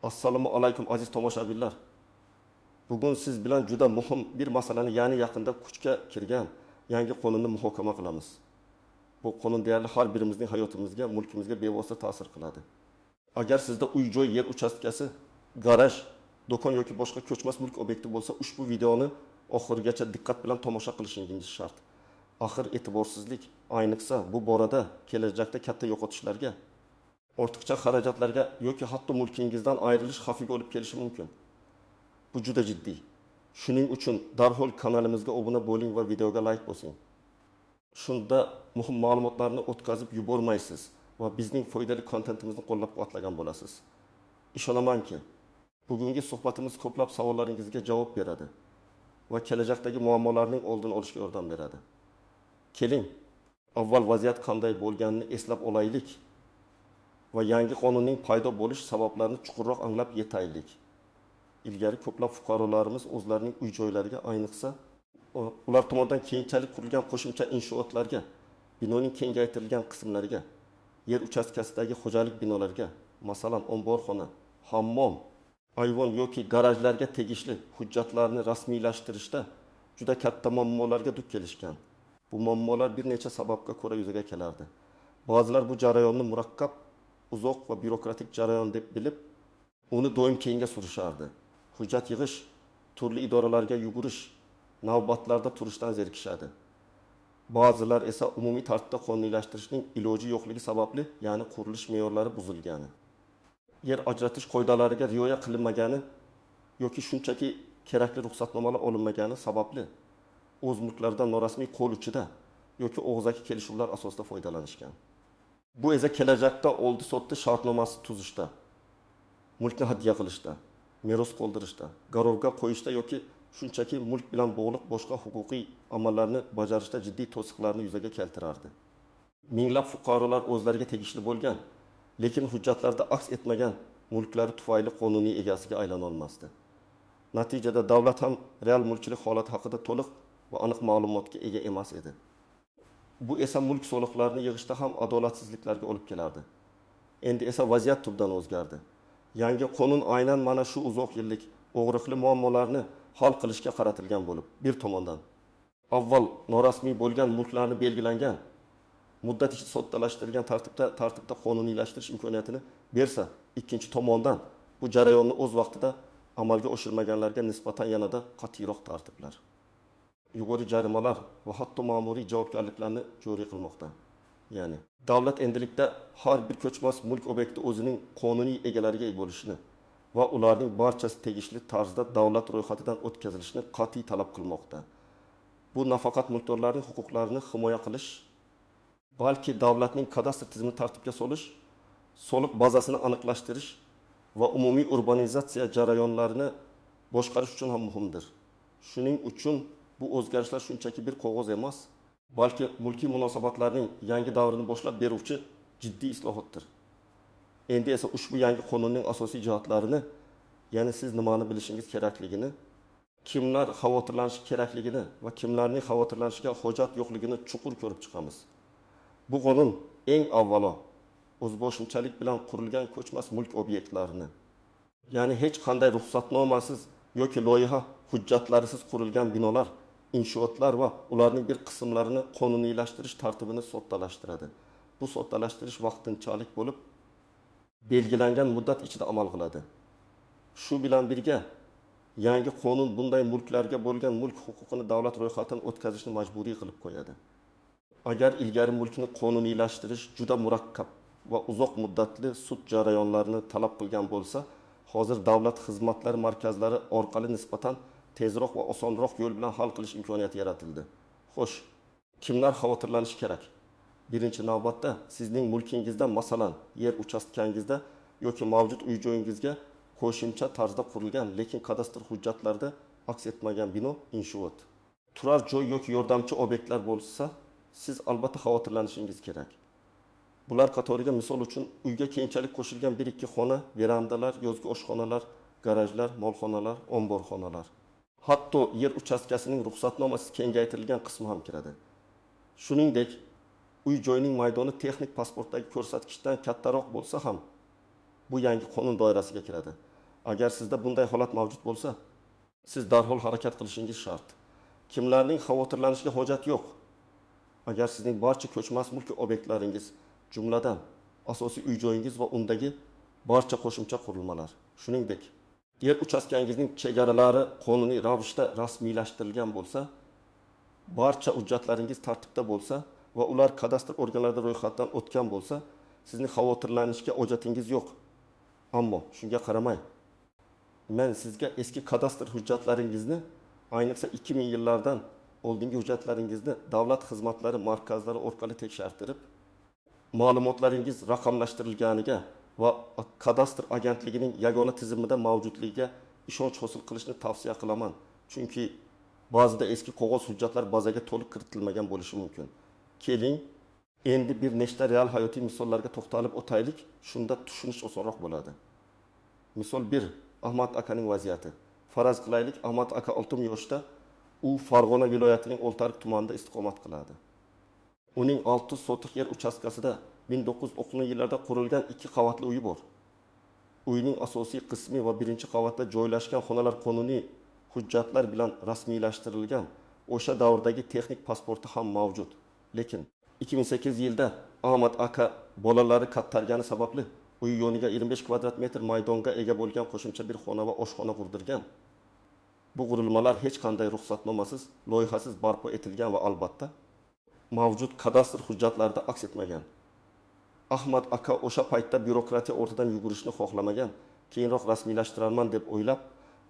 Assalomu alaykum aziz tomoshabinlar. Bugun siz bilan juda muhim bir masalani, ya'ni yaqinda kuchga kirgan yangi qonunni muhokama qilamiz. Bu qonun deyarli har birimizning hayotimizga, mulkimizga bevosita ta'sir qiladi. Agar sizda uy-joy, yer uchastkasi, garaj, do'kon yoki boshqa ko'chmas mulk obyekti bo'lsa, ushbu videoni oxirigacha diqqat bilan tomosha qilishingiz shart. Axir e'tiborsizlik, ayniqsa bu borada kelajakda katta yo'qotishlarga, ortiqcha xarajatlarga yoki hatto mulkingizdan ayrilish xavfiga olib kelishi mumkin. Bu juda jiddiy. Shuning uchun darhol kanalimizga obuna bo'ling va videoga like bosing. Shunda muhim ma'lumotlarni o'tkazib yubormaysiz va bizning foydali kontentimizni qo'llab-quvvatlagan bo'lasiz. Ishonamanki, bugungi suhbatimiz ko'plab savollaringizga javob beradi va kelajakdagi muammolarning oldini olishga yordam beradi. Keling, avval vaziyat qanday bo'lganini eslab olaylik va yangi qonunning paydo bo'lish sabablarini chuqurroq anglab yetaylik. Ilgari ko'plab fuqarolarimiz o'zlarining uy-joylariga, ayniqsa ular tomonidan keyinchalik qurilgan qo'shimcha inshootlarga, binoning kengaytirilgan qismlariga, yer uchastkasidagi xo'jalik binolariga, masalan, omborxona, hammom, ayvon yoki garajlarga tegishli hujjatlarni rasmiylashtirishda juda katta muammolarga duch kelishgan. Bu muammolar bir necha sababga ko'ra yuzaga kelardi. Ba'zilar bu jarayonni murakkab, uzoq va byurokratik jarayon deb bilib, uni doim keyinga surishardi. Hujjat yig'ish, turli idoralarga yugurish, navbatlarda turishdan zerikishadi. Ba'zilar esa umumiy tartibda qonuniylashtirishning iloji yo'qligi sababli, ya'ni qurilish me'yorlari buzilgani, yer ajratish qoidalariga rioya qilinmagani yoki shunchaki kerakli ruxsatnomalar olinmagani sababli o'z mulklaridan norasmiy qo'l uchida yoki og'zaki kelishuvlar asosida foydalanishgan. Bu esa kelajakda oldi-sotdi shartnomasi tuzishda, mulkni hadya qilishda, meros qoldirishda, garovga qo'yishda yoki shunchaki mulk bilan bog'liq boshqa huquqiy amallarni bajarishda jiddiy to'siqlarni yuzaga keltirardi. Minglab fuqarolar o'zlariga tegishli bo'lgan, lekin hujjatlarda aks etmagan mulklari tufayli qonuniy egasiga aylana olmasdi. Natijada davlat ham real mulkchilik holati haqida to'liq va aniq ma'lumotga ega emas edi. Bu esa mulk soliqlarini yig'ishda ham adolatsizliklarga olib kelardi. Endi esa vaziyat tubdan o'zgardi. Yangi qonun aynan mana shu uzoq yillik og'riqli muammolarni hal qilishga qaratilgan bo'lib, bir tomondan avval norasmiy bo'lgan mulklarni belgilangan muddat ichida soddalashtirilgan tartibda qonuniylashtirish imkoniyatini bersa, ikkinchi tomondan bu jarayonni o'z vaqtida amalga oshirmaganlarga nisbatan yanada qat'iyroq tartiblar, yuqori jarimalar va hatto ma'muriy javobgarliklarni joriy qilmoqda. Ya'ni davlat endilikda har bir ko'chmas mulk obyekti o'zining qonuniy egalariga ega bo'lishini va ularning barchasi tegishli tarzda davlat ro'yxatidan o'tkazilishini qat'iy talab qilmoqda. Bu nafaqat mulkdorlarning huquqlarini himoya qilish, balki davlatning kadastr tizimini tartibga solish, soliq bazasini aniqlashtirish va umumiy urbanizatsiya jarayonlarini boshqarish uchun ham muhimdir. Shuning uchun bu o'zgarishlar shunchaki bir qog'oz emas, balki mulkiy munosabatlarning yangi davrini boshlab beruvchi jiddiy islohotdir. Endi esa ushbu yangi qonunning asosiy jihatlarini, ya'ni siz nimani bilishingiz kerakligini, kimlar xavotirlanishi kerakligini va kimlarning xavotirlanishiga hojat yo'qligini chuqur ko'rib chiqamiz. Bu qonun eng avvalo o'zboshimchalik bilan qurilgan ko'chmas mulk obyektlarini, ya'ni hech qanday ruxsatnomasiz yoki loyiha hujjatlarisiz qurilgan binolar, inshootlar va ularning bir qismlarini qonuniylashtirish tartibini soddalashtiradi. Bu soddalashtirish vaqtinchalik bo'lib, belgilangan muddat ichida amal qiladi. Shu bilan birga yangi qonun bunday mulklarga bo'lgan mulk huquqini davlat ro'yxatidan o'tkazishni majburiy qilib qo'yadi. Agar ilgari mulkni qonuniylashtirish juda murakkab va uzoq muddatli sud jarayonlarini talab qilgan bo'lsa, hozir davlat xizmatlari markazlari orqali nisbatan tezroq va osonroq yo'l bilan hal qilish imkoniyati yaratildi. Xo'sh, kimlar xavotirlanishi kerak? Birinchi navbatda sizning mulkingizda, masalan, yer uchastkangizda yoki mavjud uy-joyingizga qo'shimcha tarzda qurilgan, lekin kadastr hujjatlarida aks etmagan bino, inshoot, turar joy yoki yordamchi obyektlar bo'lsa, siz albatta xavotirlanishingiz kerak. Bular qatoriga misol uchun uyga keyinchalik qo'shilgan 1-2 xona, verandalar, yozgi oshxonalar, garajlar, molxonalar, omborxonalar, hatto yer uchastkasining ruxsatnomasiz kengaytirilgan qismi ham kiradi. Shuningdek, uy joyning maydoni texnik pasportdagi ko'rsatkichdan kattaroq bo'lsa ham bu yangi qonun doirasiga kiradi. Agar sizda bunday holat mavjud bo'lsa, siz darhol harakat qilishingiz shart. Kimlarning xavotirlanishiga hojat yo'q? Agar sizning barcha ko'chmas mulk obyektlaringiz, jumladan asosiy uy-joyingiz va undagi barcha qo'shimcha qurilmalar, shuningdek, yer uchastkangizning chegaralari qonuniy ravishda rasmiylashtirilgan bo'lsa, barcha hujjatlaringiz tartibda bo'lsa va ular kadastr organlarida ro'yxatdan o'tgan bo'lsa, sizning xavotirlanishga hojatingiz yo'q. Ammo shunga qaramay, men sizga eski kadastr hujjatlaringizni, ayniqsa 2000 yillardan oldingi hujjatlaringizni davlat xizmatlari markazlari orqali tekshirtirib, ma'lumotlaringiz raqamlashtirilganiga va kadastr agentligining yagona tizimida mavjudligiga ishonch hosil qilishni tavsiya qilaman. Chunki ba'zida eski qog'oz hujjatlar bazaga to'liq kiritilmagan bo'lishi mumkin. Keling, endi bir nechta real hayotiy misollarga to'xtalib o'taylik, shunda tushunish osonroq bo'ladi. Misol 1. Ahmad akaning vaziyati. Faraz qilaylik, Ahmad aka 6 yoshda, u Farg'ona viloyatining Oltiariq tumanida istiqomat qiladi. Uning 6 sotix yer uchastkasida 1990-yillarda qurilgan 2 qavatli uyi bor. Uyning asosiy qismi va birinchi qavatda joylashgan xonalar qonuniy hujjatlar bilan rasmiylashtirilgan. O'sha davrdagi texnik pasporti ham mavjud. Lekin 2008 yilda Ahmad aka bolalari kattargani sababli uy yoniga 25 kvadrat metr maydonga ega bo'lgan qo'shimcha bir xona va oshxona qurdirgan. Bu qurilmalar hech qanday ruxsatnomasiz, loyihasiz barpo etilgan va albatta mavjud kadastr hujjatlarida aks etmagan. Ahmad aka o'sha paytda byurokratiya ortidan yugurishni xohlamagan, keyinroq rasmiylashtirarman deb o'ylab,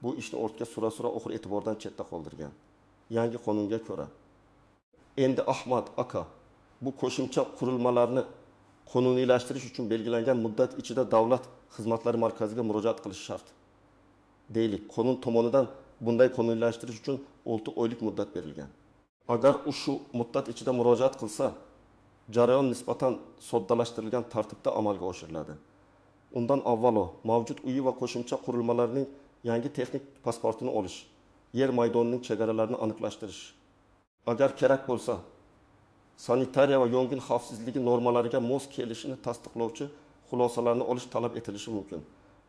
bu ishni ortga sura-sura oxir e'tibordan chetda qoldirgan. Yangi qonunga ko'ra, endi Ahmad aka bu qo'shimcha qurilmalarni qonuniylashtirish uchun belgilangan muddat ichida davlat xizmatlari markaziga murojaat qilishi shart. Deylik, qonun tomonidan bunday qonuniylashtirish uchun 6 oylik muddat berilgan. Agar u shu muddat ichida murojaat qilsa, jarayon nisbatan soddalashtirilgan tartibda amalga oshiriladi. Undan avvalo mavjud uyi va qo'shimcha qurilmalarning yangi texnik pasportini olish, yer maydonining chegaralarini aniqlashtirish, agar kerak bo'lsa, sanitariya va yong'in xavfsizligi normalariga mos kelishini tasdiqlovchi xulosalarni olish talab etilishi mumkin.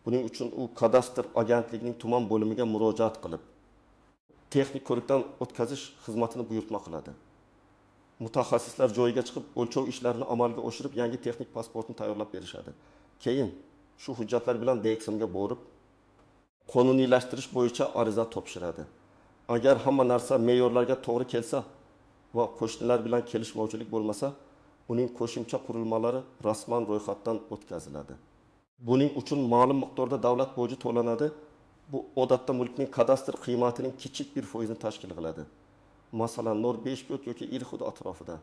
Buning uchun u kadastr agentligining tuman bo'limiga murojaat qilib, texnik ko'rikdan o'tkazish xizmatini buyurtma qiladi. Mutaxassislar joyiga chiqib, o'lchov ishlarini amalga oshirib, yangi texnik pasportni tayyorlab berishadi. Keyin shu hujjatlar bilan DXMga borib, qonuniylashtirish bo'yicha ariza topshiradi. Agar hamma narsa me'yorlarga to'g'ri kelsa va qo'shnilar bilan kelishmovchilik bo'lmasa, uning qo'shimcha qurilmalari rasman ro'yxatdan o'tkaziladi. Buning uchun ma'lum miqdorda davlat boji to'lanadi. Bu odatda mulkning kadastr qiymatining kichik bir foizini tashkil qiladi. Masalan, 0,5 yoki Irxud atrofida.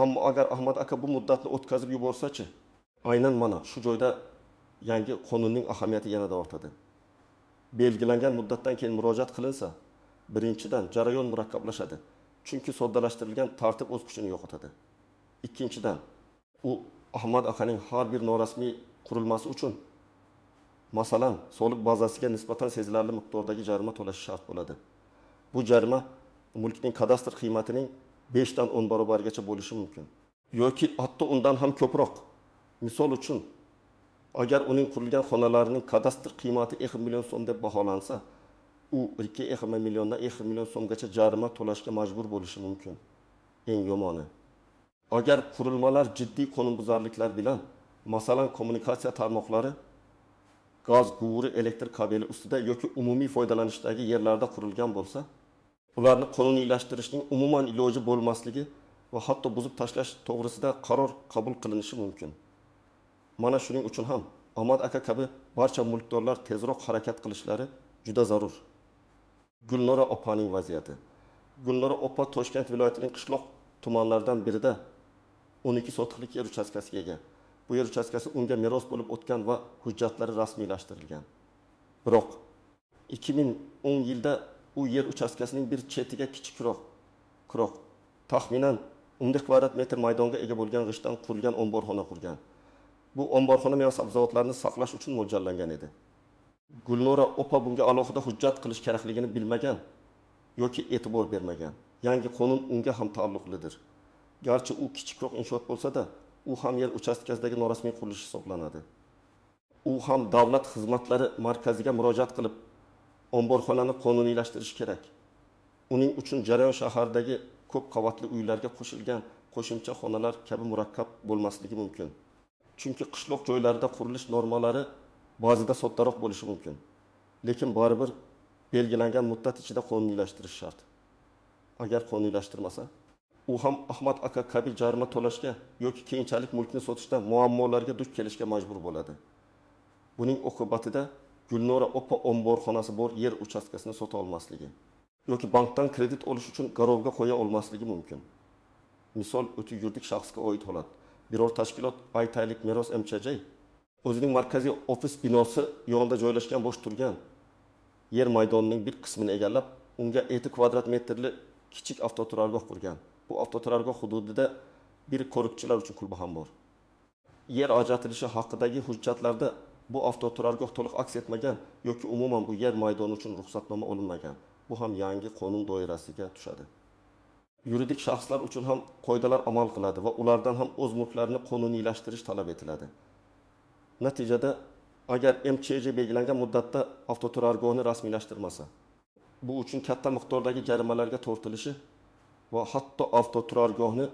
Ammo agar Ahmad aka bu muddatni o'tkazib yuborsa-chi, aynan mana shu joyda yangi qonunning ahamiyati yanada ortadi. Belgilangan muddatdan keyin murojaat qilinsa, birinchidan jarayon murakkablashadi. Chunki soddalashtirilgan tartib o'z kuchini yo'qotadi. Ikkinchidan, u Ahmad akaning har bir norasmiy qurilmasi uchun, masalan, soliq bazasiga nisbatan sezilarli miqdordagi jarima to'lashi shart bo'ladi. Bu jarima mulkning kadastr qiymatining 5 dan 10 barobarigacha bo'lishi mumkin yoki hatto undan ham ko'proq. Misol uchun, agar uning qurilgan xonalarining kadastr qiymati 2 million so'm deb baholansa, u 2,5 milliondan 2 million so'mgacha jarima to'lashga majbur bo'lishi mumkin. Eng yomoni, agar qurilmalar jiddiy qonunbuzarliklar bilan, masalan, kommunikatsiya tarmoqlari, gaz quvuri, elektr kabeli ustida yoki umumiy foydalanishdagi yerlarda qurilgan bo'lsa, ularni qonuniylashtirishning umuman iloji bo'lmasligi va hatto buzib tashlash to'g'risida qaror qabul qilinishi mumkin. Mana shuning uchun ham Ahmad aka kabi barcha mulkdorlar tezroq harakat qilishlari juda zarur. Gulnora opaning vaziyati. Gulnora opa Toshkent viloyatining qishloq tumanlaridan birida 12 sotixlik yer uchastkasiga ega. Bu yer uchastkasi unga meros bo'lib o'tgan va hujjatlari rasmiylashtirilgan. Biroq 2010 yilda u yer uchastkasining bir chetiga kichikroq, taxminan 11 kvadrat metr maydonga ega bo'lgan g'ishtdan qurilgan omborxona qurgan. Bu omborxona meva sabzavotlarni saqlash uchun mo'ljallangan edi. Gulnora opa bunga alohida hujjat qilish kerakligini bilmagan yoki e'tibor bermagan. Yangi qonun unga ham taalluqlidir. Garchi u kichikroq inshoot bo'lsa-da, u ham yer uchastkasidagi norasmiy qurilish hisoblanadi. U ham davlat xizmatlari markaziga murojaat qilib, omborxonani qonuniylashtirishi kerak. Uning uchun jarayon shahardagi ko'p qavatli uylarga qo'shilgan qo'shimcha xonalar kabi murakkab bo'lmasligi mumkin. Chunki qishloq joylarida qurilish normalari ba'zida soddaroq bo'lishi mumkin. Lekin baribir belgilangan muddat ichida qonuniylashtirish shart. Agar qonuniylashtirmasa, u ham Ahmad aka kabi jarima to'lashga yoki keyinchalik mulkni sotishda muammolarga duch kelishga majbur bo'ladi. Buning oqibatida Gulnora opa omborxonasi bor yer uchastkasini sota olmasligi yoki bankdan kredit olish uchun garovga qo'ya olmasligi mumkin. Misol o'ti yuridik shaxsga oid holat. Biror tashkilot, aytaylik Meros MCJ, o'zining markaziy ofis binosi yonida joylashgan bo'sh turgan yer maydonining bir qismini egallab, unga 7 kvadrat metrli kichik avtoturargoh qurgan. Bu avtoturargoh hududida bir ko'rikchilar uchun kulba ham bor. Yer ajratilishi haqidagi hujjatlarda bu avtoturargoh to'liq aks etmagan yoki umuman bu yer maydoni uchun ruxsatnoma olinmagan. Bu ham yangi qonun doirasiga tushadi. Yuridik shaxslar uchun ham qoidalar amal qiladi va ulardan ham o'z mulklarini qonuniylashtirish talab etiladi. Natijada agar MCJ belgilangan muddatda avtoturargohni rasmiylashtirmasa, bu uchun katta miqdordagi jarimalarga tortilishi va hatto avtoturargohni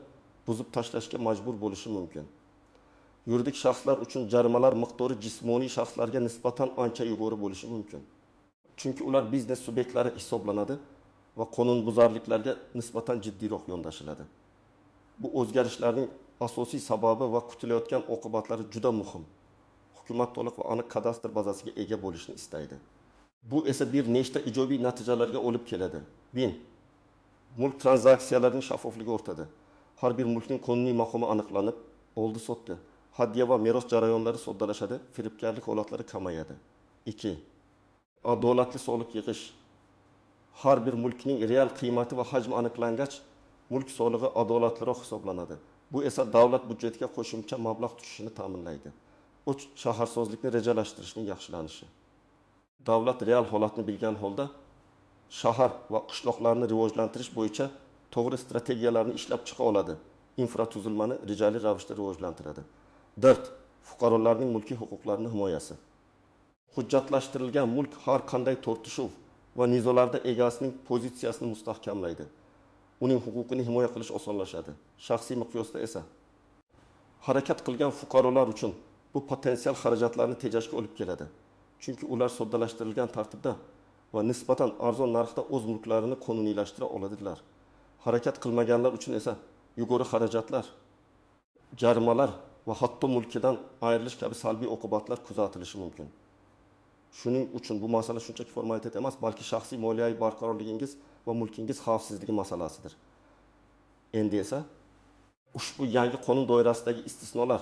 buzib tashlashga majbur bo'lishi mumkin. Yuridik shaxslar uchun jarimalar miqdori jismoniy shaxslarga nisbatan ancha yuqori bo'lishi mumkin. Chunki ular biznes subyektlari hisoblanadi va qonunbuzarliklarga nisbatan jiddiyroq yondashiladi. Bu o'zgarishlarning asosiy sababi va kutilayotgan oqibatlari juda muhim. Hukumat to'liq va aniq kadastr bazasiga ega bo'lishni istaydi. Bu esa bir nechta ijobiy natijalarga olib keladi. 1. Mulk tranzaksiyalarining shaffofligi o'rtada. Har bir mulkning qonuniy maqomi aniqlanib, oldi-sotdi, hadya va meros jarayonlari soddalashadi, firibgarlik holatlari kamayadi. 2. Adolatli soliq yig'ish. Har bir mulkning real qiymati va hajmi aniqlangach, mulk solig'i adolatliroq hisoblanadi. Bu esa davlat byudjetiga qo'shimcha mablag' tushishini ta'minlaydi. 3. Shaharsozlikni rejalashtirishning yaxshilanishi. Davlat real holatni bilgan holda shahar va qishloqlarni rivojlantirish bo'yicha to'g'ri strategiyalarni ishlab chiqa oladi. Infratuzilmani rejali ravishda rivojlantiradi. 4. Fuqarolarning mulkiy huquqlarini himoyasi. Hujjatlashtirilgan mulk har qanday tortishuv va nizolarda egasining pozitsiyasini mustahkamlaydi. Uning huquqini himoya qilish osonlashadi. Shaxsiy miqyosda esa harakat qilgan fuqarolar uchun bu potensial xarajatlarni tejashga olib keladi. Chunki ular soddalashtirilgan tartibda va nisbatan arzon narxda o'z mulklarini qonuniylashtira oladilar. Harakat qilmaganlar uchun esa yuqori xarajatlar, jarimalar va hatto mulkidan ayrilish kabi salbiy oqibatlar kuzatilishi mumkin. Shuning uchun bu masala shunchaki formalitet emas, balki shaxsiy moliyaviy barqarorligingiz va mulkingiz xavfsizligi masalasidir. Endi esa ushbu yangi qonun doirasidagi istisnolar,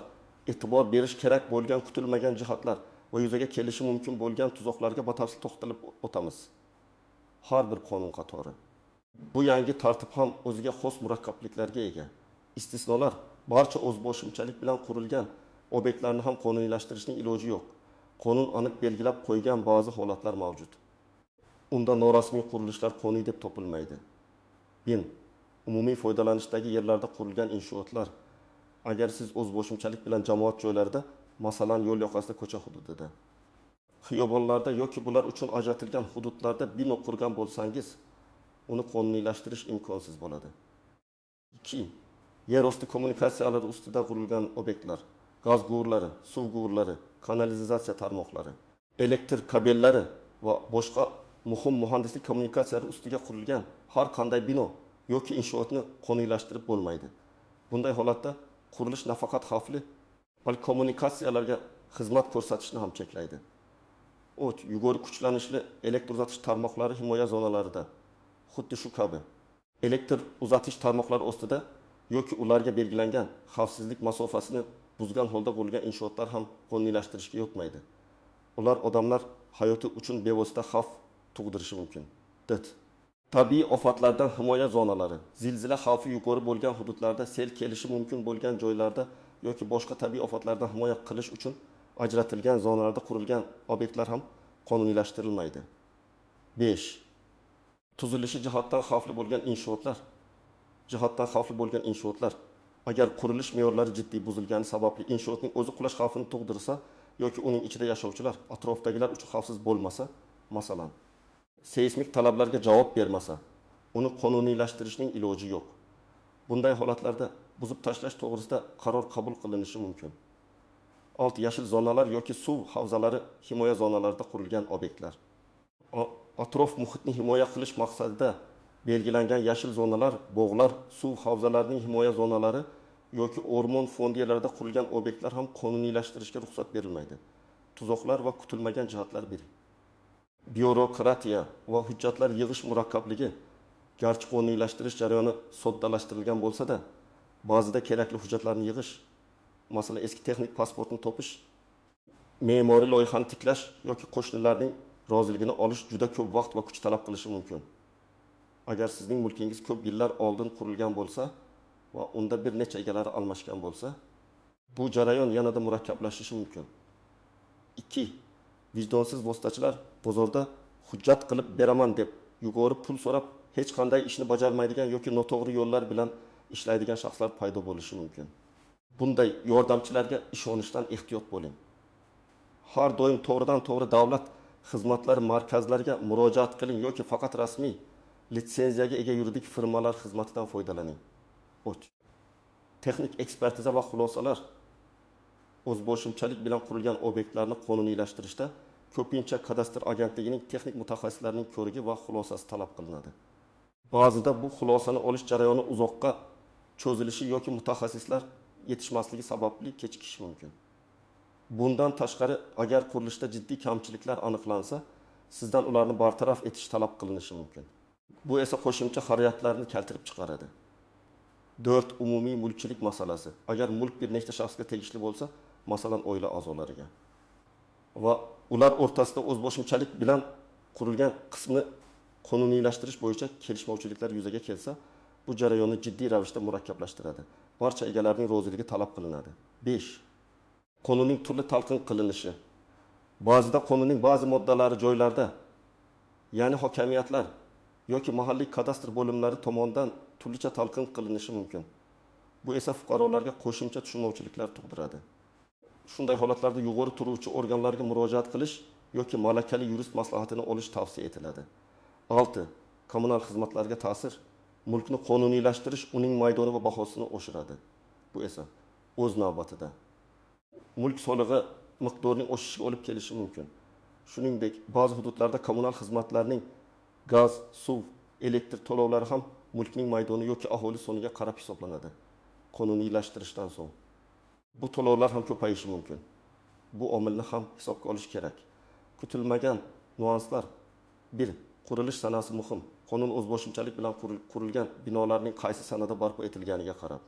e'tibor berish kerak bo'lgan kutilmagan jihatlar va yuzaga kelishi mumkin bo'lgan tuzoqlarga batafsil to'xtalib o'tamiz. Har bir qonun qatori. Bu yangi tartib ham o'ziga xos murakkabliklarga ega. Istisnolar barcha o'zboshimchalik bilan qurilgan obyektlarni ham qonuniylashtirishning iloji yo'q. Qonun aniq belgilab qo'ygan ba'zi holatlar mavjud. Unda norasmiy qurilishlar qonuniy deb topilmaydi. 1. Umumiy foydalanishdagi yerlarda qurilgan inshootlar. Agar siz o'zboshimchalik bilan jamoat joylarida, masalan, yo'l yoqasida, ko'cha hududida, xiyobonlarda yoki bular uchun ajratilgan hududlarda bino qurgan bo'lsangiz, uni qonuniylashtirish imkonsiz bo'ladi. 2. Yer osti kommunikatsiyalari ustida qurilgan obyektlar, gaz quvurlari, suv quvurlari, kanalizatsiya tarmoqlari, elektr kabellari va boshqa muhim muhandislik kommunikatsiyalari ustiga qurilgan har qanday bino yoki inshootni qonuniylashtirib bo'lmaydi. Bunday holatda qurilish nafaqat xavfli, balki kommunikatsiyalarga xizmat ko'rsatishni ham cheklaydi. 3. Yuqori kuchlanishli elektr uzatish tarmoqlari himoya zonalarida, xuddi shu kabi elektr uzatish tarmoqlari ostida yoki ularga belgilangan xavfsizlik masofasini buzgan holda qurilgan inshootlar ham qonuniylashtirishga yo'tmaydi. Ular odamlar hayoti uchun bevosita xavf tug'dirishi mumkin. 4. Tabiiy ofatlardan himoya zonalari, zilzila xavfi yuqori bo'lgan hududlarda, sel kelishi mumkin bo'lgan joylarda yoki boshqa tabiiy ofatlardan himoya qilish uchun ajratilgan zonalarda qurilgan obyektlar ham qonuniylashtirilmaydi. 5. Tuzilishi jihatdan xavfli bo'lgan inshootlar, agar qurilish me'yorlari jiddiy buzilgani sababli inshootning o'zi qulash xavfini tug'dirsa yoki uning ichida yashovchilar, atrofdagilar uchun xavfsiz bo'lmasa, masalan, seysmik talablarga javob bermasa, uni qonuniylashtirishning iloji yo'q. Bunday holatlarda buzib tashlash to'g'risida qaror qabul qilinishi mumkin. 6. Yashil zonalar yoki suv havzalari himoya zonalarida qurilgan obyektlar. Atrof muhitni himoya qilish maqsadida belgilangan yashil zonalar, bog'lar, suv havzalarining himoya zonalari yoki o'rmon fondi yerlarida qurilgan obyektlar ham qonuniylashtirishga ruxsat berilmaydi. Tuzoqlar va kutilmagan jihatlar biri. Byurokratiya va hujjatlar yig'ish murakkabligi, garchi qonuniylashtirish jarayoni soddalashtirilgan bo'lsa-da, ba'zida kerakli hujjatlarni yig'ish, masalan, eski texnik pasportni topish, me'moriy loyihani tiklash yoki qo'shnilarning roziligini olish juda ko'p vaqt va kuch talab qilishi mumkin. Agar sizning mulkingiz ko'p yillar oldin qurilgan bo'lsa va unda bir necha egalari almashgan bo'lsa, bu jarayon yanada murakkablashishi mumkin. 2. Vijdonsiz vositachilar bozorda hujjat qilib beraman deb yuqori pul so'rab hech qanday ishni bajarmaydigan yoki noto'g'ri yo'llar bilan ishlaydigan shaxslar paydo bo'lishi mumkin. Bunday yordamchilarga ishonishdan ehtiyot bo'ling. Har doim to'g'ridan to'g'ri davlat xizmatlari markazlariga murojaat qiling yoki faqat rasmiy litsenziyaga ega yuridik firmalar xizmatidan foydalaning. 3. Texnik ekspertiza va xulosalar. O'zboshimchalik bilan qurilgan obyektlarni qonuniylashtirishda ko'pincha kadastr agentligining texnik mutaxassislarining ko'rigi va xulosasi talab qilinadi. Ba'zida bu xulosani olish jarayoni uzoqqa cho'zilishi yoki mutaxassislar yetishmasligi sababli kechikishi mumkin. Bundan tashqari, agar qurilishda jiddiy kamchiliklar aniqlansa, sizdan ularni bartaraf etish talab qilinishi mumkin. Bu esa qo'shimcha xarajatlarni keltirib chiqaradi. 4. Umumiy mulkchilik masalasi. Agar mulk bir nechta shaxsga tegishli bo'lsa, masalan, oila a'zolariga va ular o'rtasida o'zboshimchalik bilan qurilgan qismni qonuniylashtirish bo'yicha kelishmovchiliklar yuzaga kelsa, bu jarayonni jiddiy ravishda murakkablashtiradi. Barcha egalarning roziligi talab qilinadi. 5. Qonunning turli talqin qilinishi. Ba'zida qonunning ba'zi moddalari joylarda, ya'ni hokimiyatlar yoki mahalliy kadastr bo'limlari tomonidan turlicha talqin qilinishi mumkin. Bu esa fuqarolarga qo'shimcha tushunmovchiliklar tug'diradi. Shunday holatlarda yuqori turuvchi organlarga murojaat qilish yoki malakali yurist maslahatini olish tavsiya etiladi. 6. Kommunal xizmatlarga ta'sir. Mulkni qonuniylashtirish uning maydoni va bahosini oshiradi. Bu esa o'z navbatida mulk solig'i miqdorining oshishiga olib kelishi mumkin. Shuningdek, ba'zi hududlarda kommunal xizmatlarning gaz, suv, elektr to'lovlari ham mulkning maydoni yoki aholi soniga qarab hisoblanadi. Qonuniylashtirishdan so'ng bu to'lovlar ham ko'payishi mumkin. Bu omilni ham hisobga olish kerak. Kutilmagan nuanslar. 1. Qurilish sanasi muhim. Qonun o'zboshimchalik bilan qurilgan binolarning qaysi sanada barpo etilganiga qarab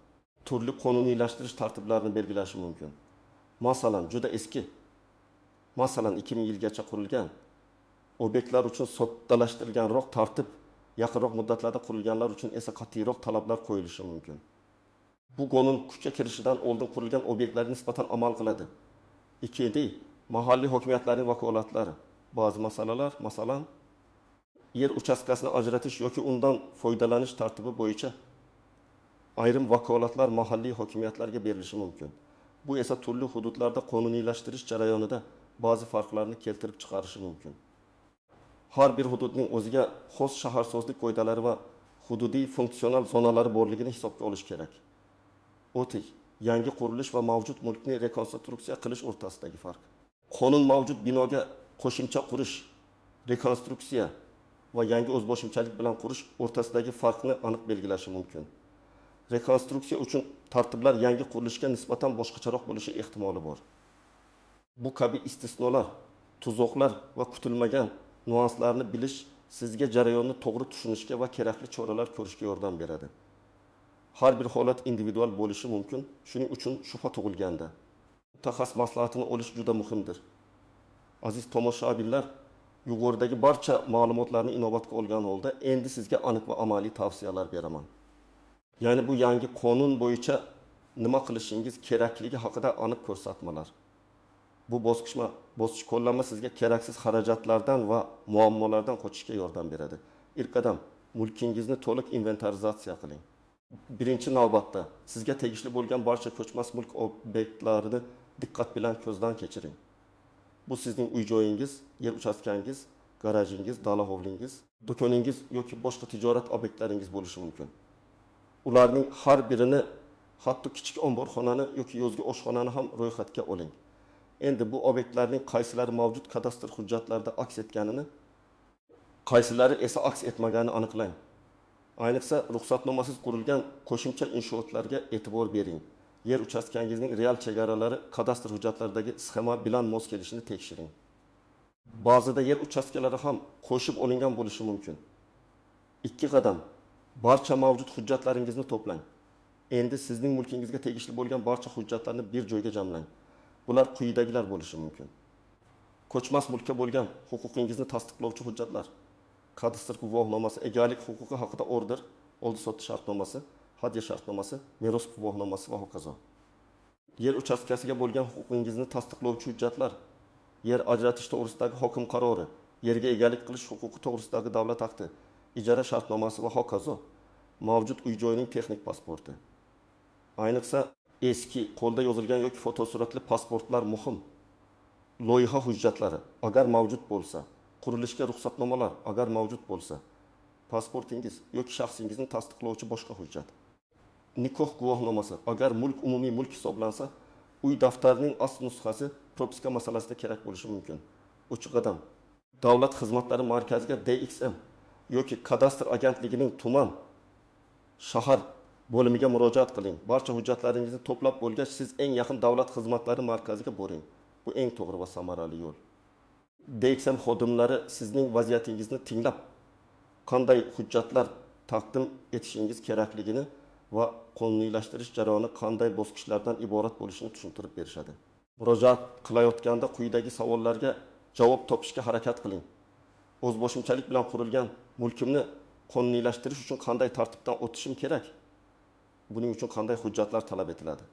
turli qonuniylashtirish tartiblarini belgilashi mumkin. Masalan, juda eski, masalan 2000 yilgacha qurilgan obyektlar uchun soddalashtirilganroq tartib, yaqinroq muddatlarda qurilganlar uchun esa qat'iyroq talablar qo'yilishi mumkin. Bu qonun kuchga kirishidan oldin qurilgan obyektlarga nisbatan amal qiladi. 2. Mahalliy hokimiyatlarning vakolatlari. Ba'zi masalalar, masalan, yer uchastkasini ajratish yoki undan foydalanish tartibi bo'yicha ayrim vakolatlar mahalliy hokimiyatlarga berilishi mumkin. Bu esa turli hududlarda qonuniylashtirish jarayonida ba'zi farqlarni keltirib chiqarishi mumkin. Har bir hududning o'ziga xos shaharsozlik qoidalari va hududiy funksional zonalari borligini hisobga olish kerak. 3. Yangi qurilish va mavjud mulkni rekonstruksiya qilish o'rtasidagi farq. Qonun mavjud binoga qo'shimcha qurish, rekonstruksiya va yangi o'zboshimchalik bilan qurish o'rtasidagi farqni aniq belgilashi mumkin. Rekonstruksiya uchun tartiblar yangi qurilishga nisbatan boshqacharoq bo'lishi ehtimoli bor. Bu kabi istisnolar, tuzoqlar va kutilmagan nuanslarni bilish sizga jarayonni to'g'ri tushunishga va kerakli choralar ko'rishga yordam beradi. Har bir holat individual bo'lishi mumkin, shuning uchun shubha tug'ilganda mutaxassis maslahatini olish juda muhimdir. Aziz tomoshabinlar, yuqoridagi barcha ma'lumotlarni inobatga olgan holda endi sizga aniq va amaliy tavsiyalar beraman. Ya'ni bu yangi qonun bo'yicha nima qilishingiz kerakligi haqida aniq ko'rsatmalar. Bu bosqich qo'llanma sizga keraksiz xarajatlardan va muammolardan qochishga yordam beradi. Ilk qadam, mulkingizni to'liq inventarizatsiya qiling. Birinchi navbatda sizga tegishli bo'lgan barcha ko'chmas mulk obyektlarini diqqat bilan ko'zdan kechiring. Bu sizning uy joyingiz, yer uchastkangiz, garajingiz, dala hovlingiz, do'koningiz yoki boshqa tijorat obyektlaringiz bo'lishi mumkin. Ularning har birini, hatto kichik omborxonani yoki yozgi oshxonani ham ro'yxatga oling. Endi bu obyektlarning qaysilari mavjud kadastr hujjatlarida aks etganini, qaysilari esa aks etmaganini aniqlang. Ayniqsa ruxsatnomasiz qurilgan qo'shimcha inshootlarga e'tibor bering. Yer uchastkangizning real chegaralari kadastr hujjatlaridagi sxema bilan mos kelishini tekshiring. Ba'zida yer uchastkalari ham qo'shib olingan bo'lishi mumkin. 2 qadam. Barcha mavjud hujjatlaringizni to'plang. Endi sizning mulkingizga tegishli bo'lgan barcha hujjatlarni bir joyga jamlang. Bular quyidagilar bo'lishi mumkin. Ko'chmas mulkka bo'lgan huquqingizni tasdiqlovchi hujjatlar, kadastr guvohnomasi, egalik huquqi haqida order, oldi-sotdi shartnomasi, hadya shartnomasi, meros guvohnomasi va hokazo. Yer uchastkasiga bo'lgan huquqingizni tasdiqlovchi hujjatlar, yer ajratish to'g'risidagi hokim qarori, yerga egalik qilish huquqi to'g'risidagi davlat akti, ijara shartnomasi va hokazo. Mavjud uy-joyning texnik pasporti. Ayniqsa eski qo'lda yozilgan yoki fotosuratli pasportlar muhim. Loyiha hujjatlari agar mavjud bo'lsa, qurilishga ruxsatnomalar agar mavjud bo'lsa, pasportingiz yoki shaxsingizni tasdiqlovchi boshqa hujjat. Nikoh guvohnomasi agar mulk umumiy mulk hisoblansa, uy daftarining asl nusxasi propiska masalasida kerak bo'lishi mumkin. 3 qadam. Davlat xizmatlari markaziga DXM yoki kadastr agentligining tuman, shahar bo'limiga murojaat qiling. Barcha hujjatlaringizni to'plab bo'lgach, siz eng yaqin davlat xizmatlari markaziga boring. Bu eng to'g'ri va samarali yo'l. DXM xodimlari sizning vaziyatingizni tinglab, qanday hujjatlar taqdim etishingiz kerakligini va qonuniylashtirish jarayoni qanday bosqichlardan iborat bo'lishini tushuntirib berishadi. Murojaat qilayotganda quyidagi savollarga javob topishga harakat qiling. O'zboshimchalik bilan qurilgan mulkimni qonuniylashtirish uchun qanday tartibdan o'tishim kerak? Buning uchun qanday hujjatlar talab etiladi?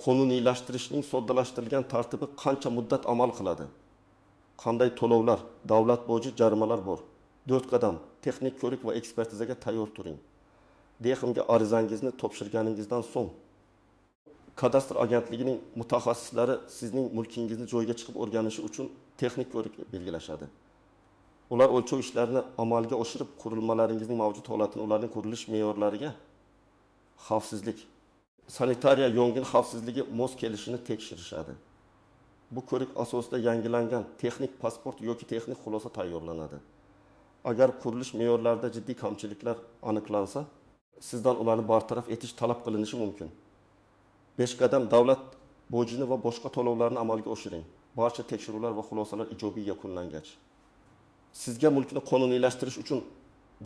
Qonuniylashtirishning soddalashtirilgan tartibi qancha muddat amal qiladi? Qanday to'lovlar, davlat boji, jarimalar bor? 4 qadam. Texnik ko'rik va ekspertizaga tayyor turing. DXMga arizangizni topshirganingizdan so'ng kadastr agentligining mutaxassislari sizning mulkingizni joyiga chiqib o'rganishi uchun texnik ko'rik belgilashadi. Ular o'lchov ishlarini amalga oshirib, qurilmalaringizning mavjud holatini ularning qurilish me'yorlariga, xavfsizlik, sanitariya, yong'in xavfsizligi mos kelishini tekshirishadi. Bu ko'rik asosida yangilangan texnik pasport yoki texnik xulosa tayyorlanadi. Agar qurilish me'yorlarida jiddiy kamchiliklar aniqlansa, sizdan ularni bartaraf etish talab qilinishi mumkin. 5 qadam. Davlat bojini va boshqa to'lovlarni amalga oshiring. Barcha tekshiruvlar va xulosalar ijobiy yakunlangach, sizga mulkni qonuniylashtirish uchun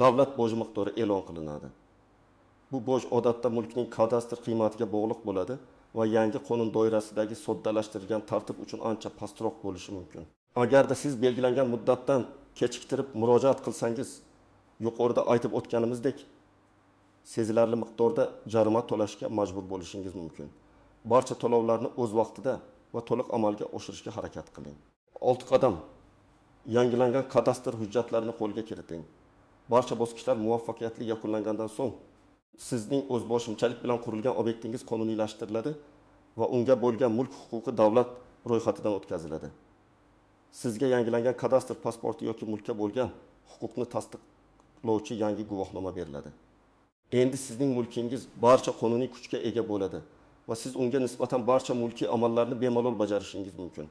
davlat boji miqdori e'lon qilinadi. Bu boj odatda mulkning kadastr qiymatiga bog'liq bo'ladi va yangi qonun doirasidagi soddalashtirilgan tartib uchun ancha pastroq bo'lishi mumkin. Agarda siz belgilangan muddatdan kechiktirib murojaat qilsangiz, yuqorida aytib o'tganimizdek, sezilarli miqdorda jarima to'lashga majbur bo'lishingiz mumkin. Barcha to'lovlarni o'z vaqtida va to'liq amalga oshirishga harakat qiling. 6 qadam. Yangilangan kadastr hujjatlarini qo'lga kiriting. Barcha bosqichlar muvaffaqiyatli yakunlangandan so'ng sizning o'zboshimchalik bilan qurilgan obyektingiz qonuniylashtiriladi va unga bo'lgan mulk huquqi davlat ro'yxatidan o'tkaziladi. Sizga yangilangan kadastr pasporti yoki mulkka bo'lgan huquqni tasdiqlovchi yangi guvohnoma beriladi. Endi sizning mulkingiz barcha qonuniy kuchga ega bo'ladi va siz unga nisbatan barcha mulkiy amallarni bemalol bajarishingiz mumkin.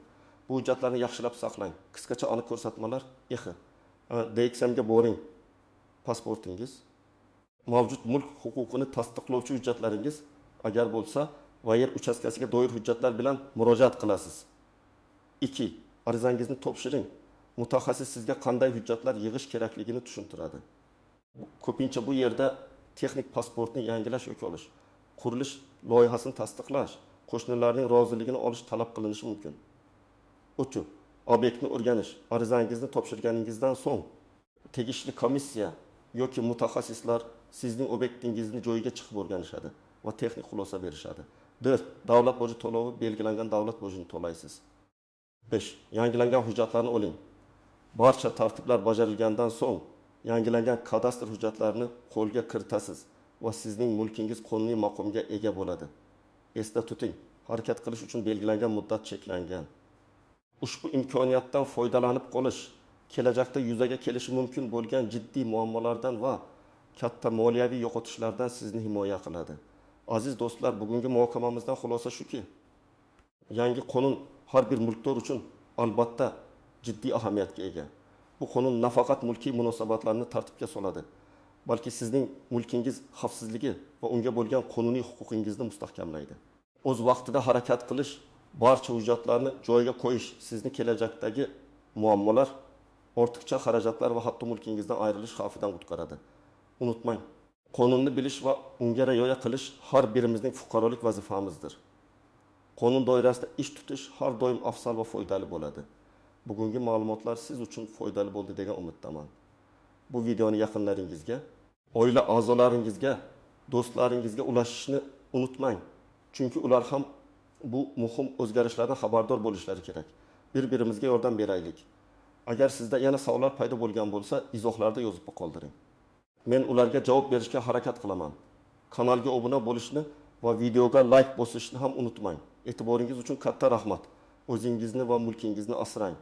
Bu hujjatlarni yaxshilab saqlang. Qisqacha aniq ko'rsatmalar: DXMga boring, pasportingiz, mavjud mulk huquqini tasdiqlovchi hujjatlaringiz agar bo'lsa va yer uchastkasiga doir hujjatlar bilan murojaat qilasiz. 2. Arizangizni topshiring. Mutaxassis sizga qanday hujjatlar yig'ish kerakligini tushuntiradi. Ko'pincha bu yerda texnik pasportni yangilash yoki olish, qurilish loyihasini tasdiqlash, qo'shnilarning roziligini olish talab qilinishi mumkin. 3. Obyektni o'rganish. Arizangizni topshirganingizdan so'ng tegishli komissiya yoki mutaxassislar sizning obyektingizni joyiga chiqib o'rganishadi va texnik xulosa berishadi. 4. Davlat boji to'lovi belgilangan davlat bojini to'laysiz. 5. Yangilangan hujjatlarni oling. Barcha tartiblar bajarilgandan so'ng yangilangan kadastr hujjatlarini qo'lga kiritasiz va sizning mulkingiz qonuniy maqomga ega bo'ladi. Esda tuting, harakat qilish uchun belgilangan muddat cheklangan. Ushbu imkoniyatdan foydalanib qolish, kelajakda yuzaga kelishi mumkin bo'lgan jiddiy muammolardan va katta moliyaviy yo'qotishlardan sizni himoya qiladi. Aziz do'stlar, bugungi muhokamamizdan xulosa shuki, yangi qonun har bir mulkdor uchun albatta jiddiy ahamiyatga ega. Bu qonun nafaqat mulkiy munosabatlarni tartibga soladi, balki sizning mulkingiz xavfsizligi va unga bo'lgan qonuniy huquqingizni mustahkamlaydi. O'z vaqtida harakat qilish, barcha hujjatlarni joyiga qo'yish sizni kelajakdagi muammolar, ortiqcha xarajatlar va hatto mulkingizdan ayrilish xavfidan qutqaradi. Unutmang, qonunni bilish va unga rioya qilish har birimizning fuqarolik vazifamizdir. Qonun doirasida ish tutish har doim afzal va foydali bo'ladi. Bugungi ma'lumotlar siz uchun foydali bo'ldi degan umiddaman. Bu videoni yaqinlaringizga, oila a'zolaringizga, do'stlaringizga ulashishni unutmang. Chunki ular ham bu muhim o'zgarishlardan xabardor bo'lishlari kerak. Bir-birimizga yordam beraylik. Agar sizda yana savollar paydo bo'lgan bo'lsa, izohlarda yozib qoldiring. Men ularga javob berishga harakat qilaman. Kanalga obuna bo'lishni va videoga like bosishni ham unutmang. E'tiboringiz uchun katta rahmat. O'zingizni va mulkingizni asrang.